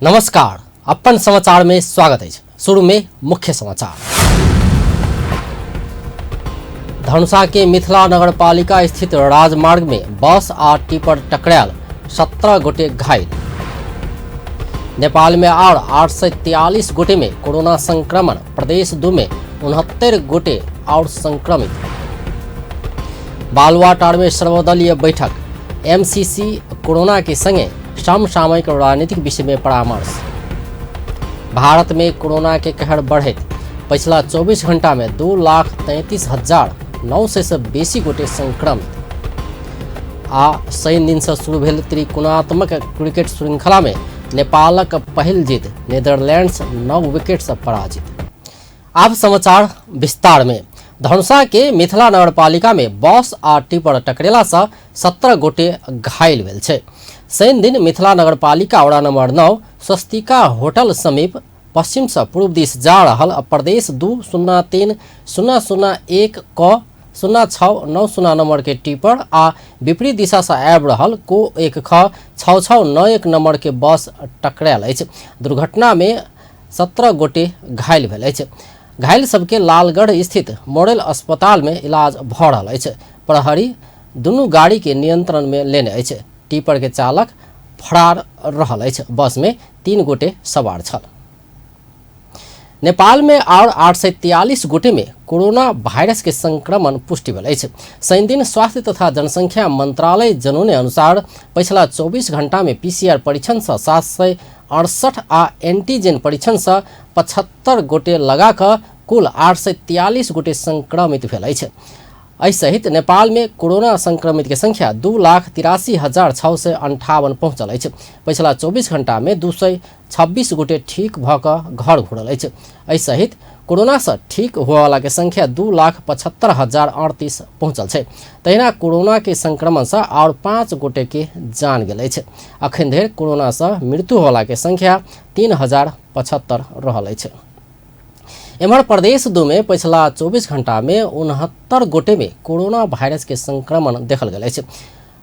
नमस्कार, अपन समाचार में स्वागत अछि। शुरू में मुख्य समाचार। धनुषा के मिथिला नगरपालिका स्थित राजमार्ग में बस आ टिपर टकरायल, 17 गोटे घायल। नेपाल में और 843 गोटे में कोरोना संक्रमण, प्रदेश 2 में 69 गोटे और संक्रमित। बालुवाटार में सर्वदलीय बैठक, एमसीसी कोरोना के संगे समसामयिक राजनीतिक विषय में परामर्श। भारत में कोरोना के कहर बढ़ैत, पछिला 24 घंटा में 2,33,900 से बेसी गोटे संक्रमित। आ शनि दिन से शुरू भेल त्रिकोणात्मक क्रिकेट श्रृंखला में नेपालक पहिल जीत, नीदरलैंड्स 9 विकेट से पराजित। आब समाचार विस्तार में। धनुषा के मिथिला नगरपालिका में बस आ टिपर टकरेला से 17 गोटे घायल भेल छै। शनि दिन मिथिला नगरपालिका वडा नंबर 9 स्वस्तिका होटल समीप पश्चिम से पूर्व दिस जा रहल प्रदेश 203 001 क 0690 नंबर के टिपर आ विपरीत दिशा से आबि रहल को 1 ख 6691 नंबर के बस टकरायल अछि। दुर्घटना में 17 गोटे घायल भेल अछि। घायल सबके लालगढ़ स्थित मॉडल अस्पताल में इलाज भऽ रहल अछि। प्रहरी दुनू गाड़ी के नियंत्रण में लेने अछि। टिपर के चालक फरार रहल अछि। बस में 3 गोटे सवार छल। नेपाल में और 843 गोटे में कोरोना वायरस के संक्रमण पुष्टि भेल अछि। शनिदिन स्वास्थ्य तथा जनसंख्या मंत्रालय जनौने अनुसार पछिला 24 घंटा में पीसीआर परीक्षण से 768 आ एंटीजन परीक्षण से 75 गोटे लगा कऽ कुल 843 गोटे संक्रमित भेल अछि। एहि सहित नेपाल में कोरोना संक्रमित के संख्या 2,83,658 पहुँचल अछि। पछिला 24 घंटा में 226 गोटे ठीक भऽ कऽ घर घुरल अछि। एहि सहित कोरोना से ठीक होयवाला के संख्या 2,75,038 पहुँचल छै। तहिना कोरोना के संक्रमण से और 5 गोटे के जान गेल अछि। अखन धरि कोरोना से मृत्यु होयवाला के संख्या 3,075 रहल अछि। एम्हर प्रदेश 2 में पछिला 24 घंटा में 69 गोटे में कोरोना वायरस के संक्रमण देखल गेल अछि।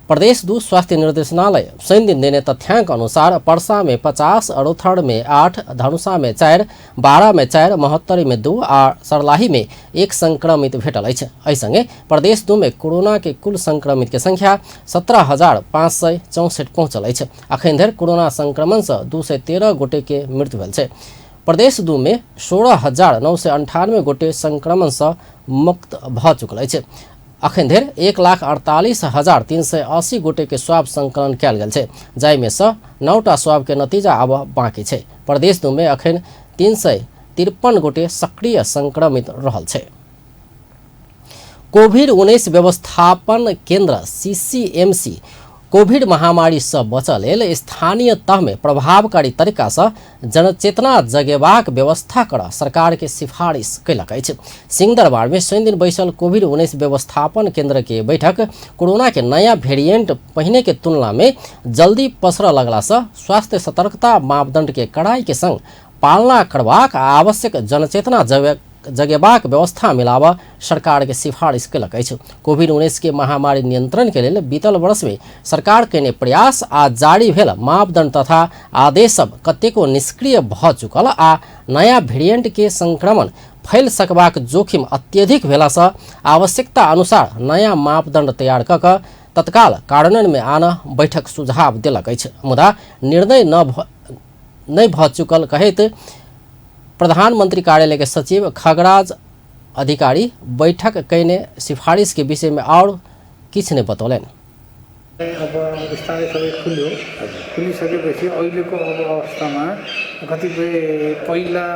प्रदेश 2 स्वास्थ्य निर्देशनालय शनि दिन देने तथ्यांक अनुसार परसा में 50, रौथर में 8, धनुषा में 4, बारा में 4, महोत्तरी में 2 आ सर्लाही में 1 संक्रमित भेटल अछि। एहि संगे प्रदेश 2 में कोरोना के कुल संक्रमित के संख्या 17,564 पहुँचल अछि। अखन धरि कोरोना संक्रमण से 213 गोटे के मृत्यु भेल छै। प्रदेश 2 में 16,998 गोटे संक्रमण से मुक्त भऽ चुकल अछि। अखन धरि 1,48,380 गोटे के स्वाब संकलन कयल गेल छै, जाहिमे सँ 9टा स्वाब के नतीजा आब बाँकी छै। प्रदेश 2 में अखन 353 गोटे सक्रिय संक्रमित रहल छै। कोविड-19 व्यवस्थापन केंद्र सीसीएमसी कोविड महामारी से बचऽ लेल स्थानीय तह में प्रभावकारी तरीका से जनचेतना जगेबाक व्यवस्था करऽ सरकार के सिफारिश कयलक अछि। सिंहदरबार में शनि दिन बैसल कोविड-19 व्यवस्थापन केंद्र के बैठक कोरोना के नया वेरिएंट पहिने के तुलना में जल्दी पसरऽ लगला से स्वास्थ्य सतर्कता मापदंड के कड़ाई के संग पालना करबाक आ आवश्यक जनचेतना जगेबाक व्यवस्था मिलाबऽ सरकार के सिफारिश कयलक अछि। कोविड-19 के महामारी नियंत्रण के लेल बीतल वर्ष में सरकार कयने प्रयास आ जारी भेल मापदंड तथा आदेश सब कतेको निष्क्रिय भऽ चुकल आ नया वेरिएंट के संक्रमण फैल सकबाक जोखिम अत्यधिक भेलासँ आवश्यकता अनुसार नया मापदंड तैयार कऽ कऽ तत्काल कार्यान्वयन में आनऽ बैठक सुझाव देलक अछि। मुदा निर्णय नहि भऽ चुकल कहैत प्रधानमंत्री कार्यालय के सचिव खगराज अधिकारी बैठक कयने सिफारिश के विषय में और किछु नहि बतौलनि। अब बिस्तारै सबै खुल्यो। खुलिसकेपछि अहिलेको अब अवस्थामा कतिपय पहिला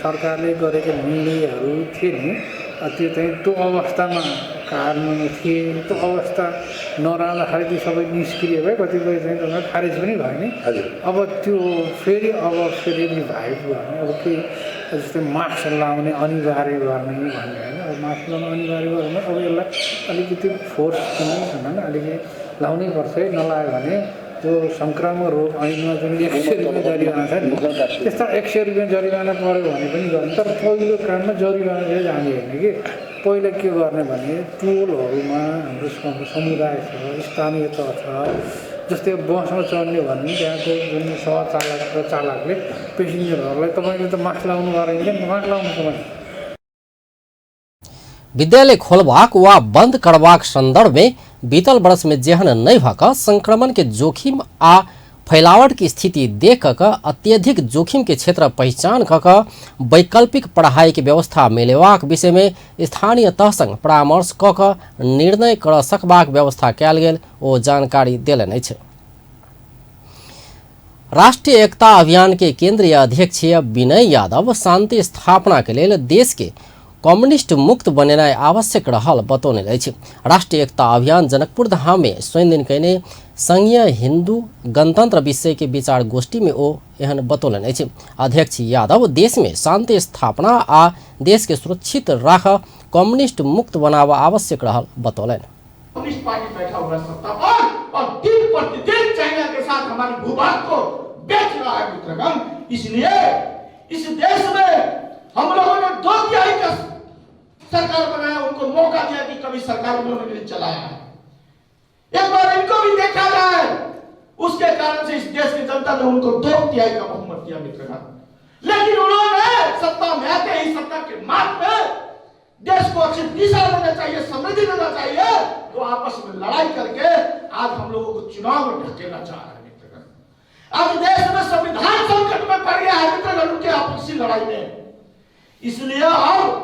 सरकारले गरेको निर्णयहरू थिए नि, त्यो चाहिँ त्यो अवस्थामा कार्यान्वयन थिए। त्यो अवस्था नरहँदाखेरि त्यो सबै निष्क्रिय भयो, कतिपय चाहिँ त्यसमा खारेज पनि भयो नि। अब त्यो फेरि अब फेरि रिभाइभ गर्ने, अब केही जस्तै मास्क लाउने अनिवार्य गर्ने भन्ने होइन। अब मास्क लाउनु अनिवार्य भयो भने अब यसलाई अलिकति फोर्स पनि भन्दा अलिकति लाउनै पर्छ है, नलायो भने जो सङ्क्रामक रोग ऐनमा जुन 100 रुपियाँ जरिवाना छ नि, त्यस्ता 100 रुपियाँ जरिवाना पऱ्यो भने पनि गर्ने। तर पहिलो काममा जरिवाना चाहिँ जाने होइन कि पहिला के गर्ने भने टोलहरूमा हाम्रो समुदाय छ, स्थानीय तह छ, जस्तै बसमा चढ्ने भने त्यहाँको जुन सहचालक र चालकले पेसेन्जरहरूलाई तपाईँले त मास्क लाउनु गराइन्छ नि, मास्क लाउनु तपाईँ। विद्यालय खोलबाक वा बंद करबाक संदर्भ में बीतल वर्ष में जेहन नहि भऽ कऽ संक्रमण के जोखिम आ फैलावट की स्थिति देख कऽ अत्यधिक जोखिम के क्षेत्र पहिचान कऽ कऽ वैकल्पिक पढ़ाई के व्यवस्था मिलेबाक विषय में स्थानीय तह संग परामर्श कऽ कऽ निर्णय कर सकबाक व्यवस्था कयल गेल ओ जानकारी देलनि अछि। राष्ट्रीय एकता अभियान के केंद्रीय अध्यक्ष विनय यादव शांति स्थापना के लेल देश के कम्युनिस्ट मुक्त बनेनाइ आवश्यक रहल बतौने अछि। राष्ट्रीय एकता अभियान जनकपुर धाम में शनि दिन कयने संघीय हिंदू गणतंत्र विषय के विचार गोष्ठी में ओ एहन बतौलनि अछि। अध्यक्ष यादव देश में शांति स्थापना आ देश के सुरक्षित राख कम्युनिस्ट मुक्त बनाबऽ आवश्यक रहल बतौलनि। कम्युनिस्ट पार्टी बैठा हुआ सत्ता पर और दिन प्रतिदिन चाइना के साथ हमारे भूभाग को बेच रहा है मित्रगण। इसलिए इस देश में हम लोगों ने 2/3 का सरकार बनाया, उनको मौका दिया कि कभी सरकार उन्होंने नहीं चलाया है। एक बार इनको भी देखा जाए, उसके कारण से इस देश की जनता ने उनको 2/3 का बहुमत दिया मित्रगण। लेकिन उन्होंने सत्ता में आते ही सत्ता के मार्ग में देश को अच्छी दिशा देना चाहिए, समृद्धि देना चाहिए, तो आपस में लड़ाई करके आज हम लोगों को चुनाव में ढकेलना चाह रहे हैं मित्रगण। आज देश में संविधान संकट में पड़ गया है मित्रगण, उनके आपसी लड़ाई में। इसलिए अब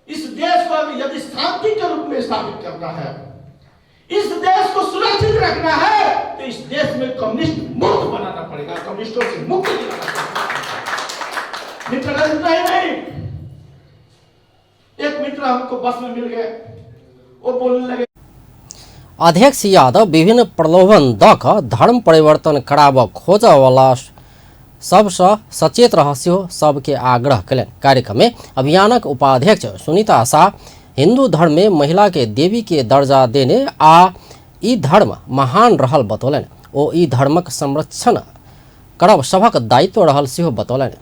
इस देश को यदि शांति के रूप में स्थापित करना है, इस देश को सुरक्षित रखना है, तो इस देश में कम्युनिस्ट मुक्त बनाना पड़ेगा, कम्युनिस्टों से मुक्त दिलाना पड़ेगा मित्रगण। इतना ही नहीं, एक मित्र हमको बस में मिल गए, वो बोलने लगे। अध्यक्ष यादव विभिन्न प्रलोभन दऽ कऽ धर्म परिवर्तन कराबऽ खोजऽवला सबसँ सचेत रह सेहो सबके आग्रह कयलनि। कार्यक्रम में अभियानक उपाध्यक्ष सुनीता शाह हिंदू धर्म में महिला के देवी के दर्जा देने आ ई धर्म महान रहल बतौलनि। ओ ई धर्मक संरक्षण करब सभक दायित्व रहल सेहो बतौलनि।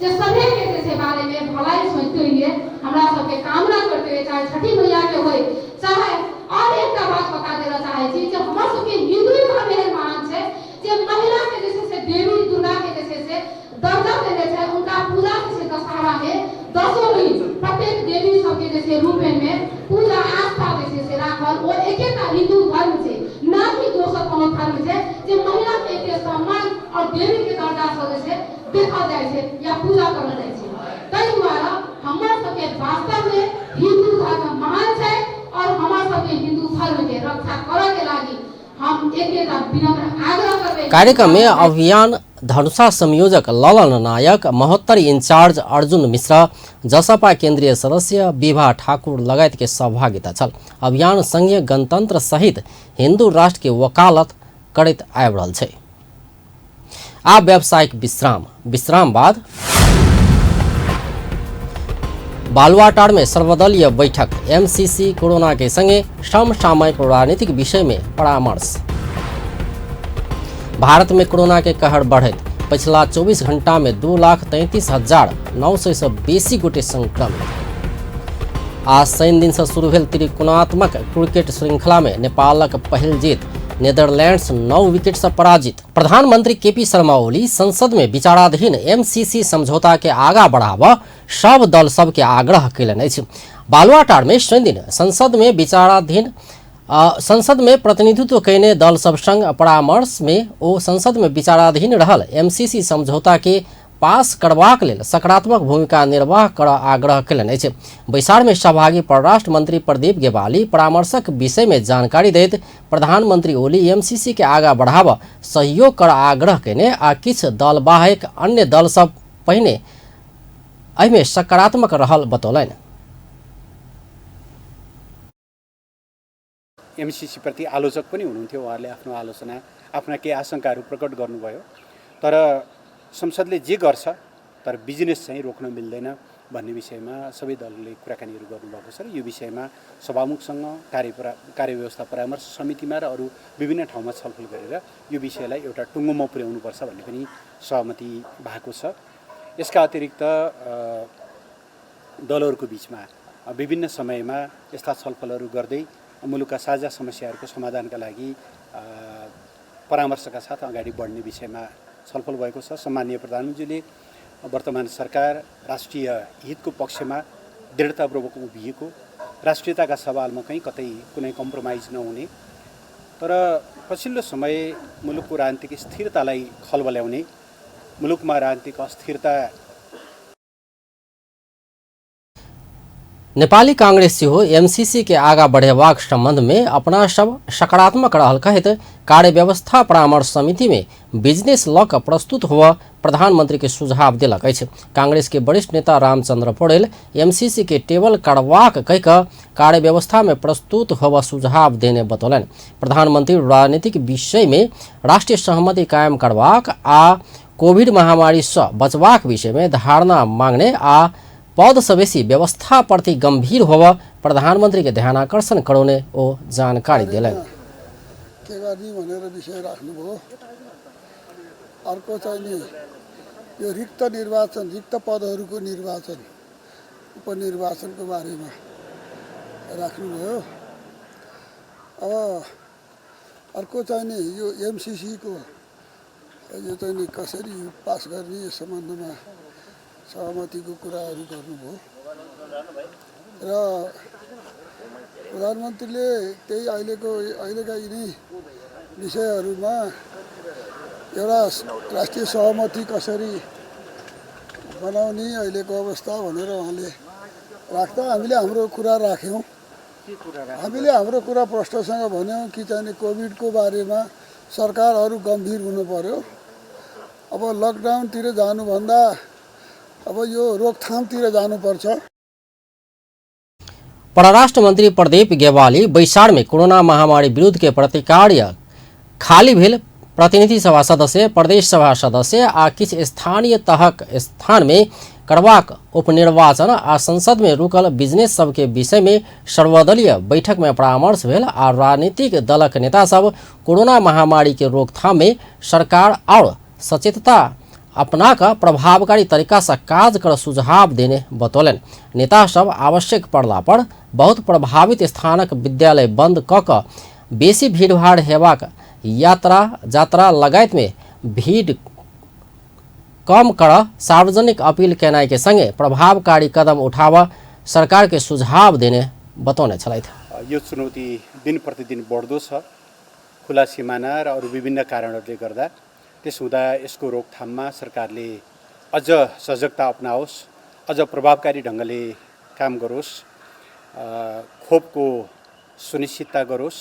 जे सभे के जे छै बारे में भलाई सोचते हुए हमरा सबके कामना करते हुए, चाहे छठी मैया के होय चाहे और एकटा बात बता देना चाहे छी जे हमर सबके हिंदू धर्म एहन महान छै जे महिला के जे छै से देवी दुर्गा के जे छै से दर्जा देने छै। उनका पूजा जे छै दशहरा में 10 दिन प्रत्येक देवी सबके जे छै रूप में पूजा आस्था जे छै से राखल, ओ एकेटा हिंदू धर्म छै, ना कि दोसर कोनो धर्म छै जे महिला के एते सम्मान और देवी के दर्जा से जे छै देखल जाइ छै या पूजा करल जाइ छै। ताहि दुआरे हमर सबके वास्तव में हिंदू धर्म महान छै और हमर सबके हिंदू धर्म के रक्षा करऽ के लागी हम एकेटा विनम्र आग्रह करबै। कार्यक्रम में अभियान धनुषा संयोजक ललन नायक, महोत्तरी इंचार्ज अर्जुन मिश्रा, जसपा केंद्रीय सदस्य विभा ठाकुर लगायत के सहभागिता छल। अभियान संघीय गणतंत्र सहित हिंदू राष्ट्र के वकालत करैत आबि रहल छै। आ व्यावसायिक विश्राम, विश्राम बाद बालुवाटार में सर्वदलीय बैठक, एमसीसी कोरोना के संगे समसामयिक राजनीतिक विषय में परामर्श। भारत में कोरोना के कहर बढ़ैत पछिला 24 घंटा में 2,33,900 से बेसी गोटे संक्रमित। आज शनि दिन से शुरू भेल त्रिकोणात्मक क्रिकेट श्रृंखला में नेपालक पहिल जीत, नेदरलैंड्स 9 विकेट से पराजित। प्रधानमंत्री केपी शर्मा ओली संसद में विचाराधीन एमसीसी समझौता के आगा बढ़ाबऽ सब दल सबके आग्रह कयलनि अछि। बालुवाटार में शनि दिन संसद में विचाराधीन संसद में प्रतिनिधित्व कयने दल सब संग परामर्श में ओ संसद में विचाराधीन रहल एमसीसी समझौता के पास करबाक लेल सकारात्मक भूमिका निर्वाह करऽ आग्रह कयलनि अछि। बैसार में सहभागी परराष्ट्र मंत्री प्रदीप गेवाली परामर्शक विषय में जानकारी दैत प्रधानमंत्री ओली एमसीसी के आगा बढ़ाबऽ सहयोग कर आग्रह कयने आ किछु दल बाहेक अन्य दल सब पहिने एहिमे सकारात्मक रहल बतौलनि। एमसीसी प्रति आलोचक पनि हुनुहुन्थ्यो, उहाँहरूले आफ्नो आलोचना आफ्ना केही आशंकाहरू प्रकट गर्नुभयो, तर संसदले जे गर्छ तर बिजनेस चाहिँ रोक्न मिल्दैन भन्ने विषयमा सबै दलले कुराकानीहरू गर्नुभएको छ र यो विषयमा सभामुखसँग कार्यव्यवस्था परामर्श समितिमा र अरू विभिन्न ठाउँमा छलफल गरेर यो विषयलाई एउटा टुङ्गोमा पुर्याउनुपर्छ भन्ने पनि सहमति भएको छ। यसका अतिरिक्त दलहरूको बिचमा विभिन्न समयमा यस्ता छलफलहरू गर्दै मुलुकका साझा समस्याहरूको समाधानका लागि परामर्शका साथ अगाडि बढ्ने विषयमा छलफल भएको छ। सम्माननीय प्रधानमन्त्रीले वर्तमान सरकार राष्ट्रिय हितको पक्षमा दृढतापूर्वक उभिएको, राष्ट्रियताका सवालमा कहीँ कतै कुनै कम्प्रोमाइज नहुने, तर पछिल्लो समय मुलुकको राजनीतिक स्थिरतालाई खलबल्याउने, मुलुकमा राजनीतिक अस्थिरता। नेपाली कांग्रेस सेहो एमसीसी के आगा बढ़ेबाक संबंध में अपना सब सकारात्मक रहल कहैत कार्यव्यवस्था परामर्श समिति में बिजनेस लऽ कऽ प्रस्तुत हुअ प्रधानमंत्री के सुझाव देलक अछि। कांग्रेस के वरिष्ठ नेता रामचंद्र पौडेल एमसीसी के टेबल करबाक कहि कऽ कार्यव्यवस्था में प्रस्तुत होबऽ सुझाव देने बतौलनि। प्रधानमंत्री राजनीतिक विषय में राष्ट्रीय सहमति कायम करबाक आ कोविड महामारी सँ बचबाक विषय में धारणा मांगने आ पद सँ बेसी व्यवस्था प्रति गंभीर होबऽ प्रधानमंत्री के ध्यानाकर्षण करौने ओ जानकारी देलनि। के गर्ने भनेर विषय राख्नुभयो। अर्को चाहिँ नि यो रिक्त निर्वाचन, रिक्त पदहरूको निर्वाचन, उपनिर्वाचनको बारेमा राख्नुभयो। अब अर्को चाहिँ नि यो एमसिसीको यो चाहिँ नि कसरी पास गर्ने यस सम्बन्धमा सहमतिको कुराहरू गर्नुभयो र प्रधानमन्त्रीले त्यही अहिलेका यिनै विषयहरूमा एउटा राष्ट्रिय सहमति कसरी बनाउने अहिलेको अवस्था भनेर उहाँले राख्दा हामीले हाम्रो कुरा राख्यौँ। हामीले हाम्रो कुरा प्रश्नसँग भन्यौँ कि चाहिँ कोभिडको बारेमा सरकारहरू गम्भीर हुनु पर्यो। अब लकडाउनतिर जानुभन्दा अब यो रोकथामतिर जानुपर्छ। परराष्ट्र मंत्री प्रदीप गेवाली बैसार में कोरोना महामारी विरुद्ध के प्रतिकार्य खाली भेल प्रतिनिधि सभा सदस्य, प्रदेश सभा सदस्य आ किछु स्थानीय तहक स्थान में करबाक उपनिर्वाचन आ संसद में रुकल बिजनेस सबके विषय में सर्वदलीय बैठक में परामर्श भेल आ राजनीतिक दलक नेता सब कोरोना महामारी के रोकथाम में सरकार और सचेतता अपना कऽ प्रभावकारी तरीका से काज कर सुझाव देने बतौलनि। नेता सब आवश्यक पड़ला पर बहुत प्रभावित स्थानक विद्यालय बंद कऽ कऽ बेसी भीड़भाड़ हेबाक यात्रा जात्रा लगायत में भीड़ कम कर सार्वजनिक अपील केनाइ के संगे प्रभावकारी कदम उठाव सरकार के सुझाव देने बतौने छलथि। यो चुनौती दिन प्रतिदिन बढ्दो छ, खुला सिमाना र अरू विभिन्न कारणहरूले गर्दा। त्यसो हुँदा यसको रोकथाममा सरकारले अझ सजगता अपनाओस्, अझ प्रभावकारी ढङ्गले काम गरोस्, खोपको सुनिश्चितता गरोस्।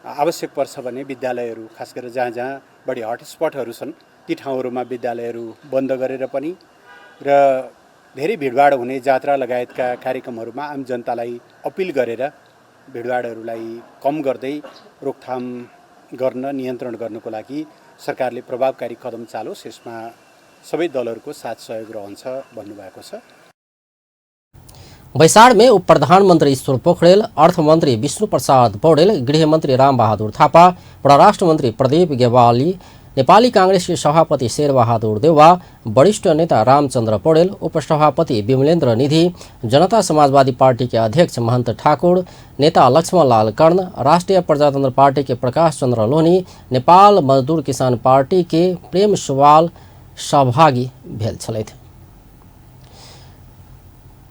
आवश्यक पर्छ भने विद्यालयहरू, खास गरेर जहाँ जहाँ बढी हटस्पटहरू छन् ती ठाउँहरूमा विद्यालयहरू बन्द गरेर पनि र धेरै भिडभाड हुने जात्रा लगायतका कार्यक्रमहरूमा आम जनतालाई अपिल गरेर भिडभाडहरूलाई कम गर्दै रोकथाम गर्न, नियन्त्रण गर्नको लागि सरकारले प्रभावकारी कदम चालोस्। यसमा सबै दलहरूको साथ सहयोग रहन्छ भन्नुभएको छ। बैसार में उप प्रधानमंत्री ईश्वर पोखरेल, अर्थमंत्री विष्णु प्रसाद पौडेल, गृहमंत्री रामबहादुर थापा, परराष्ट्र मंत्री प्रदीप गेवाली, नेपाली कांग्रेस के सभापति शेरबहादुर देउवा, वरिष्ठ नेता रामचंद्र पौडेल, उपसभापति विमलेन्द्र निधि, जनता समाजवादी पार्टी के अध्यक्ष महंत ठाकुर, नेता लक्ष्मणलाल कर्ण, राष्ट्रिय प्रजातंत्र पार्टी के प्रकाश चंद्र लोहनी, नेपाल मजदूर किसान पार्टी के प्रेम सुवाल सहभागी भेल छलथि।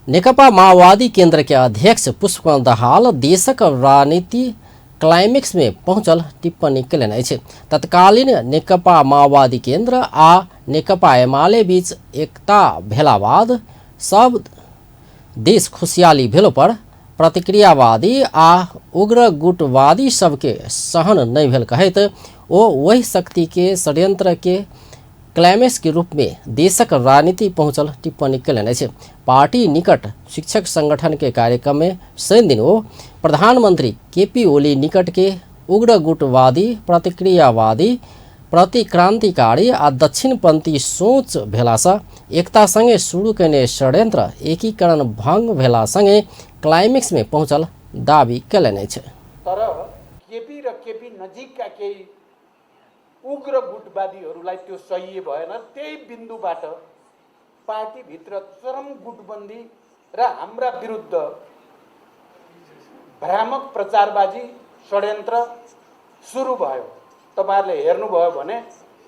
नेकपा माओवादी केंद्र के अध्यक्ष पुष्पकमल दाहाल देशक राजनीति क्लाइमेक्स में पहुंचल टिप्पणी केलनि अछि। तत्कालीन नेकपा माओवादी केंद्र आ नेकपा एमाले बीच एकता भेला बाद सब देश खुशियाली भेलो पर प्रतिक्रियावादी आ उग्र गुटवादी सबके सहन नहि भेल कहैत ओ वही शक्ति के षड्यंत्र के क्लाइमेक्स के रूप में देशक राजनीति पहुंचल टिप्पणी केलनि अछि। पार्टी निकट शिक्षक संगठन के कार्यक्रम में शनि दिन ओ प्रधानमंत्री केपी ओली निकट के उग्र गुटवादी, प्रतिक्रियावादी, प्रतिक्रांतिकारी आ दक्षिणपंथी सोच भेलासँ एकता संगे शुरू केने षड्यंत्र एकीकरण भंग भेला संगे क्लाइमेक्स में पहुंचल दावी केलनि अछि। तर केपी र केपी नजिकका केही उग्र गुटवादीहरूलाई त्यो सही भएन। त्यही बिन्दुबाट पार्टीभित्र चरम गुटबन्दी र हाम्रा विरुद्ध भ्रामक प्रचारबाजी षड्यन्त्र सुरु भयो। तपाईहरुले हेर्नुभयो भने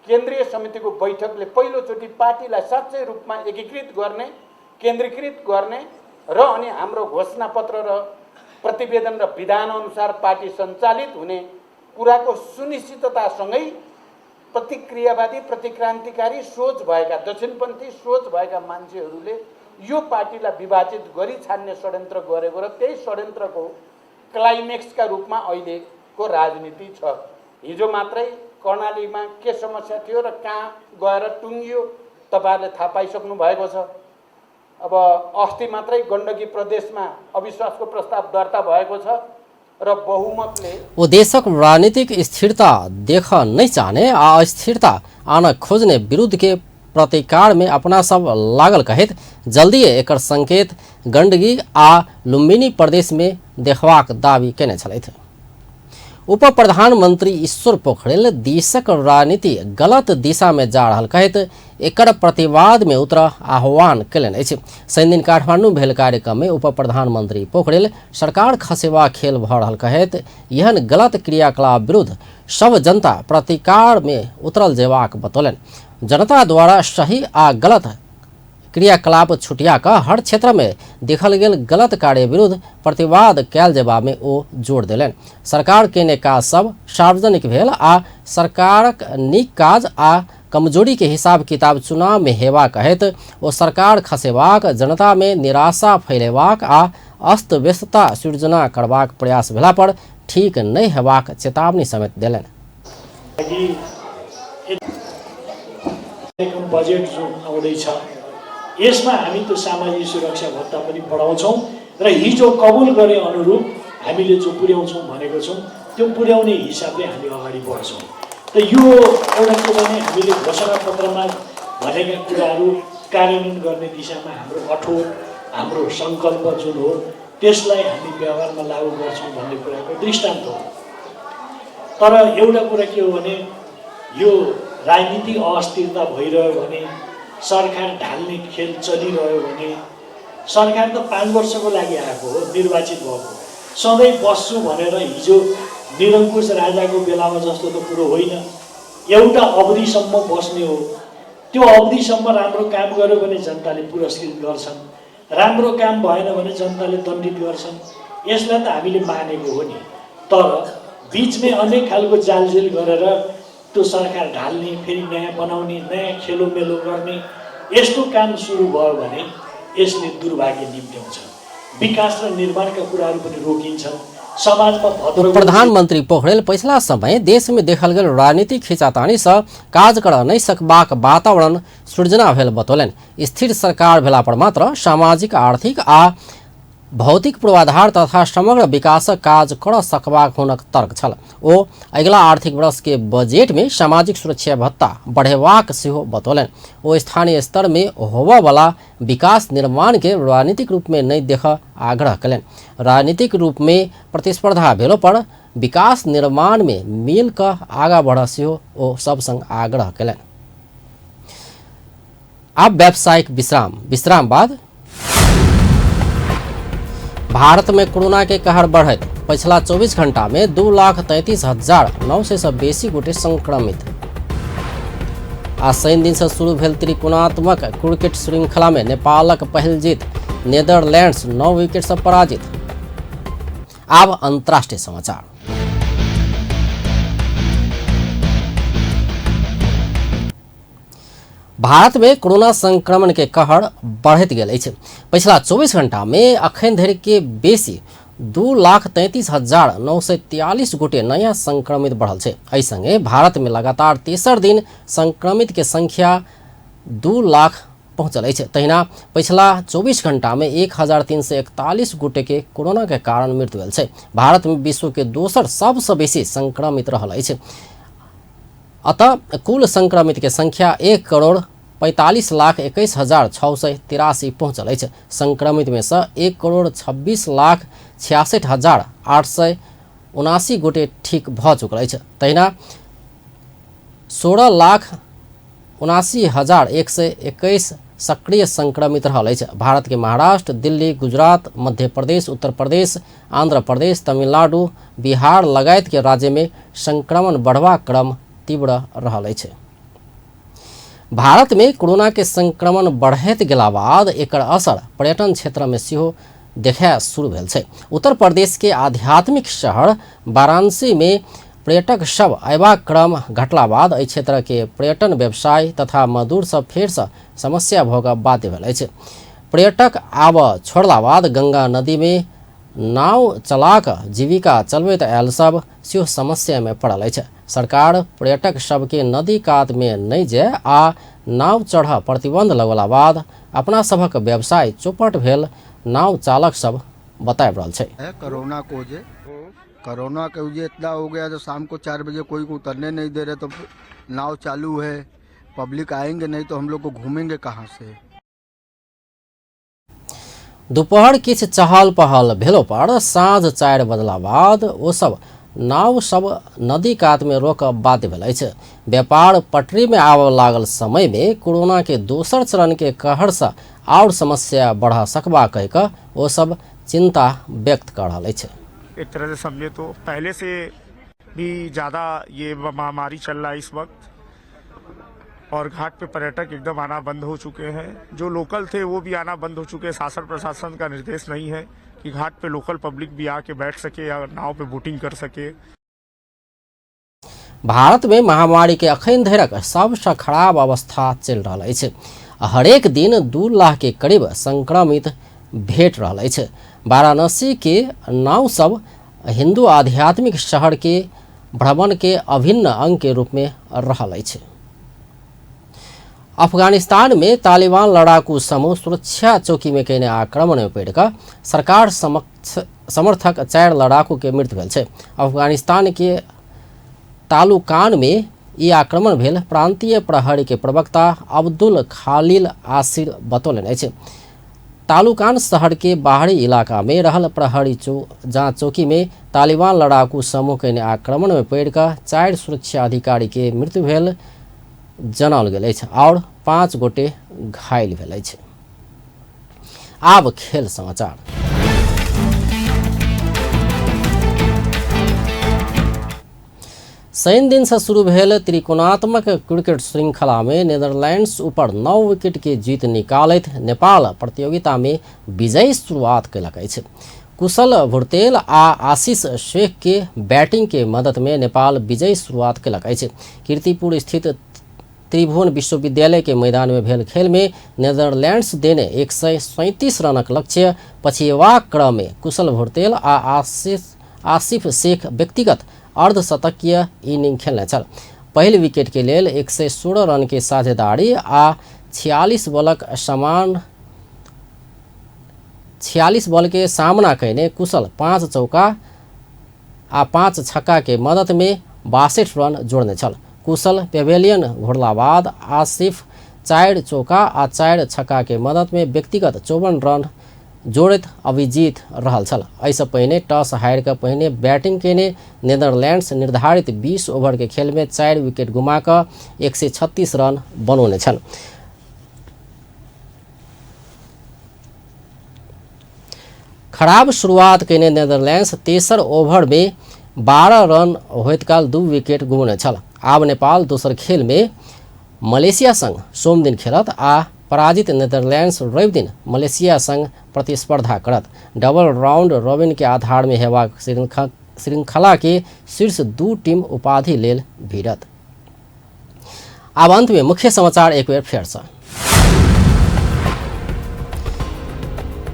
केन्द्रीय समितिको बैठकले पहिलोचोटि पार्टीलाई साँच्चै रूपमा एकीकृत गर्ने, केन्द्रीकृत गर्ने र अनि हाम्रो घोषणापत्र र प्रतिवेदन र विधान अनुसार पार्टी सञ्चालित हुने कुराको सुनिश्चिततासँगै प्रतिक्रियावादी, प्रतिक्रान्तिकारी सोच भएका, दक्षिणपन्थी सोच भएका मान्छेहरूले यो पार्टीलाई विभाजित गरी छाड्ने षड्यन्त्र गरेको र त्यही षड्यन्त्रको क्लाइमेक्सका रूपमा अहिलेको राजनीति छ। हिजो मात्रै कर्णालीमा के समस्या थियो र कहाँ गएर टुङ्गियो तपाईहरुले थाहा पाइसक्नु भएको छ। अब अस्ति मात्रै गण्डकी प्रदेशमा अविश्वासको प्रस्ताव दर्ता भएको छ र बहुमतले ओ देशक राजनीतिक स्थिरता देख नहीं चाहने आ अस्थिरता आन खोजने विरुद्ध के प्रतिकार में अपना सब लागल कहैत जल्दी एकर संकेत गंडकी आ लुम्बिनी प्रदेश में देखबाक दावी केने छलथि। उप प्रधानमंत्री ईश्वर पोखरेल देशक राजनीति गलत दिशा में जा रहल कहैत एकर प्रतिवाद में उतर आह्वान केलनि अछि। शनिदिन काठमांडू भेल कार्यक्रम में उप प्रधानमंत्री पोखरेल सरकार खसेबा खेल भऽ रहल कहैत एहन गलत क्रियाकलाप विरुद्ध सब जनता प्रतिकार में उतरल जेबाक बतौलनि। जनता द्वारा सही आ गलत क्रियाकलाप छुटिया कऽ हर क्षेत्र में देखल गेल गलत कार्य विरुद्ध प्रतिवाद कयल जेबा में ओ जोर देलनि। सरकार केने काज सब सार्वजनिक भेल आ सरकारक नीक काज आ कमजोरी के हिसाब किताब चुनाव में हेबा कहैत ओ सरकार खसेबाक, जनता में निराशा फैलेबाक आ अस्त व्यस्तता सृजना करबाक प्रयास भेला पर ठीक नहि हेबाक चेतावनी समेत देलनि। बजेट जुन आउँदैछ यसमा हामी त्यो सामाजिक सुरक्षा भत्ता पनि बढाउँछौँ र हिजो कबुल गरे अनुरूप हामीले जो पुर्याउँछौँ भनेको छौँ त्यो पुर्याउने हिसाबले हामी अगाडि बढ्छौँ। त यो एउटा के भने हामीले घोषणापत्रमा भनेका कुराहरू कार्यान्वयन गर्ने दिशामा हाम्रो अठोट, हाम्रो सङ्कल्प जुन हो त्यसलाई हामी व्यवहारमा लागू गर्छौँ भन्ने कुराको दृष्टान्त हो। तर एउटा कुरा के हो भने यो राजनीतिक अस्थिरता भइरह्यो भने, सरकार ढाल्ने खेल चलिरह्यो भने, सरकार त 5 वर्षको लागि आएको हो, निर्वाचित भएको, सधैँ बस्छु भनेर हिजो निरङ्कुश राजाको बेलामा जस्तो त कुरो होइन। एउटा अवधिसम्म बस्ने हो, त्यो अवधिसम्म राम्रो काम गर्यो भने जनताले पुरस्कृत गर्छन्, राम्रो काम भएन भने जनताले दण्डित गर्छन्। यसलाई त हामीले मानेको हो नि। तर बिचमै अनेक खालको जालजेल गरेर त्यो सरकार ढाल्ने, फेरि नयाँ बनाउने, नयाँ खेलोमेलो गर्ने यस्तो काम सुरु भयो भने यसले दुर्भाग्य निम्त्याउँछ। विकास र निर्माणका कुराहरू पनि रोकिन्छन्। समाजमा भद्र प्रधानमंत्री पोखरेल पछिला समय देश में देखल गेल राजनीतिक खिंचातानी से काज कर नहीं सकबाक वातावरण सृजना भेल बतौलनि। स्थिर सरकार भेला पर मात्र सामाजिक, आर्थिक आ भौतिक पूर्वाधार तथा समग्र विकासक काज कर सकबाक हुनक तर्क छल। ओ अगिला आर्थिक वर्ष के बजट में सामाजिक सुरक्षा भत्ता बढ़ेबाक सेहो बतौलनि। ओ स्थानीय स्तर में होबयवला विकास निर्माण के राजनीतिक रूप में नहीं देख आग्रह कयलनि। राजनीतिक रूप में प्रतिस्पर्धा भेलो पर विकास निर्माण में मिल कऽ आगाँ बढ़ सेहो ओ सब संग आग्रह कयलनि। आब व्यावसायिक विश्राम, विश्राम बाद भारत में कोरोना के कहर बढ़ैत पछिला 24 घंटा में 2,33,900 से बेसी गोटे संक्रमित। आ शनि दिन से शुरू भेल त्रिकोणात्मक क्रिकेट श्रृंखला में नेपालक पहिल जीत, नेदरलैंड्स 9 विकेट से पराजित। आब अंतर्राष्ट्रीय समाचार। भारत में कोरोना संक्रमण के कहर बढ़ैत गेल अछि। पछिला 24 घंटा में अखन धरि के बेसी 2,33,943 गोटे नया संक्रमित बढ़ल छै। एहि संगे भारत में लगातार तेसर दिन संक्रमित के संख्या 2 लाख पहुंचल अछि। तहिना पछिला 24 घंटा में 1,341 गोटे के कोरोना के कारण मृत्यु भेल छै। भारत में विश्व के दोसर सबसँ बेसी संक्रमित रहल अछि। अतः कुल संक्रमित के संख्या 1,45,21,683 पहुँचल अछि। संक्रमित में से 1,26,66,879 गोटे ठीक भऽ चुकल अछि। तहिना 16,79,121 सक्रिय संक्रमित रहल अछि। भारत के महाराष्ट्र, दिल्ली, गुजरात, मध्य प्रदेश, उत्तर प्रदेश, आंध्र प्रदेश, तमिलनाडु, बिहार लगायत के राज्य में संक्रमण बढ़बाक क्रम तीव्र रहल अछि। भारत में कोरोना के संक्रमण बढ़ैत गेला बाद एकर असर पर्यटन क्षेत्र में सेहो देखाय शुरू भेल छै। उत्तर प्रदेश के आध्यात्मिक शहर वाराणसी में पर्यटक सब अयबाक क्रम घटला बाद एहि क्षेत्र के पर्यटन व्यवसाय तथा मजदूर सब फेरसँ समस्या भोगऽ बाध्य भेल अछि। पर्यटक आबऽ छोड़ला बाद गंगा नदी में नाव चला कऽ जीविका चलबैत आयल सब सेहो समस्या में पड़ल अछि। सरकार पर्यटक सबके नदी कात में नहि जाय आ नाव चढ़ऽ प्रतिबंध लगौला बाद अपना सभक व्यवसाय चौपट भेल नाव चालक सब बताबि रहल छै। है कोरोना को जे कोरोना के वजह इतना हो गया तो शाम को 4 बजे कोई को उतरने नहीं दे रहे, तो नाव चालू है, पब्लिक आएंगे नहीं तो हम लोग को घूमेंगे कहाँ से। दोपहर किछु चहल पहल भेलो पर साँझ 4 बजला बाद ओ सब नाव सब नदी कात में रोकऽ बाध्य भेल अछि। व्यापार पटरी में आबऽ लागल समय में कोरोना के दोसर चरण के कहर से और समस्या बढ़ा सकबा कहि कऽ ओ सब चिंता व्यक्त कर रहल अछि। एक तरह से समझे तो पहले से भी ज़्यादा ये महामारी चल रहा है इस वक्त, और घाट पे पर्यटक एकदम आना बंद हो चुके हैं। जो लोकल थे वो भी आना बंद हो चुके हैं। शासन प्रशासन का निर्देश नहीं है कि घाट पे लोकल पब्लिक भी आके बैठ सके या नाव पे बोटिंग कर सके। भारत में महामारी के अखन धरिक सबसँ खराब अवस्था चलि रहल अछि। हरेक दिन 2 लाख के करीब संक्रमित भेट रहल अछि। वाराणसी के नाव सब हिंदू आध्यात्मिक शहर के भ्रमण के अभिन्न अंग के रूप में रहल अछि। अफगानिस्तान में तालिबान लड़ाकू समूह सुरक्षा चौकी में कयने आक्रमण में पड़ि कऽ सरकार समर्थक 4 लड़ाकू के मृत्यु भेल छै। अफगानिस्तान के तालुकान में ई आक्रमण भेल प्रांतीय प्रहरी के प्रवक्ता अब्दुल खालिल आसिर बतौलनि अछि। तालुकान शहर के बाहरी इलाका में रहल प्रहरी जांच चौकी में तालिबान लड़ाकू समूह कयने आक्रमण में पड़ि कऽ 4 सुरक्षा अधिकारी के मृत्यु भेल जनाओल गेल अछि और 5 गोटे घायल भेल अछि। आब खेल समाचार। शनि दिन से शुरू भेल त्रिकोणात्मक क्रिकेट श्रृंखला में नीदरलैंड्स ऊपर 9 विकेट के जीत निकालैत नेपाल प्रतियोगिता में विजयी शुरुआत कयलक अछि। कुशल भुर्तेल आ आशीष शेख के बैटिंग के मदद में नेपाल विजयी शुरुआत कयलक अछि। कीर्तिपुर स्थित त्रिभुवन विश्वविद्यालय के मैदान में भेल खेल में नीदरलैंड्स देने 137 रनक लक्ष्य पछिएबाक क्रम में कुशल भुर्तेल आ आसिफ शेख व्यक्तिगत अर्धशतकीय इनिंग खेलने छल। पहिल विकेट के लेल 116 रन के साझेदारी आ 46 बॉल के सामना कयने कुशल 5 चौका आ 5 छक्का के मदद में 62 रन जोड़ने छल। कुशल पेवेलियन घुरला बाद आसिफ 4 चौका आ 4 छक्का के मदद में व्यक्तिगत 54 रन जोड़ैत अभिजीत रहल छल। एहिसँ पहिने टॉस हारि कऽ पहिने बैटिंग केने नीदरलैंड्स निर्धारित 20 ओवर के खेल में 4 विकेट गुमा कऽ 136 रन बनौने छल। खराब शुरुआत केने नीदरलैंड्स तेसर ओवर में 12 रन होइत काल 2 विकेट गुमौने छल। आब नेपाल दोसर खेल में मलेशिया संग सोमदिन खेलत आ पराजित नीदरलैंड्स रवि दिन मलेशिया संग प्रतिस्पर्धा करत। डबल राउंड रॉबिन के आधार में हेबाक श्रृंखला के शीर्ष 2 टीम उपाधि लेल भिड़त। आब अंत में मुख्य समाचार एक बेर फेर से।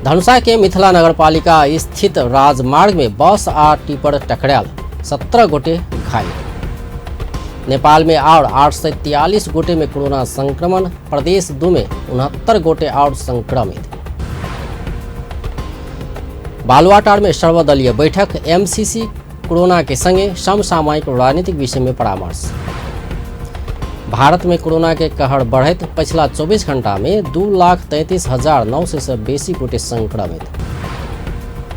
धनुषा के मिथिला नगरपालिका स्थित राजमार्ग में बस आ टिपर टकरायल, 17 गोटे घायल। नेपाल में और 843 गोटे में कोरोना संक्रमण, प्रदेश 2 में 69 गोटे और संक्रमित। बालुवाटार में सर्वदलीय बैठक, एमसीसी कोरोना के संगे समसामयिक राजनीतिक विषय में परामर्श। भारत में कोरोना के कहर बढ़ैत पछिला 24 घंटा में 2,33,900 से बेसी गोटे संक्रमित।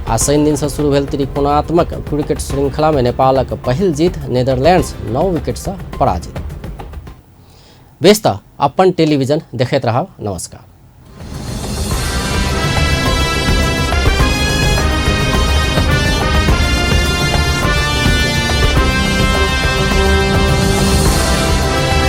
आ शनि दिन से शुरू भेल त्रिकोणात्मक क्रिकेट श्रृंखला में नेपालक पहिल जीत, नीदरलैंड्स 9 विकेट से पराजित। बेस त अपन टेलीविजन देखैत रहब। नमस्कार।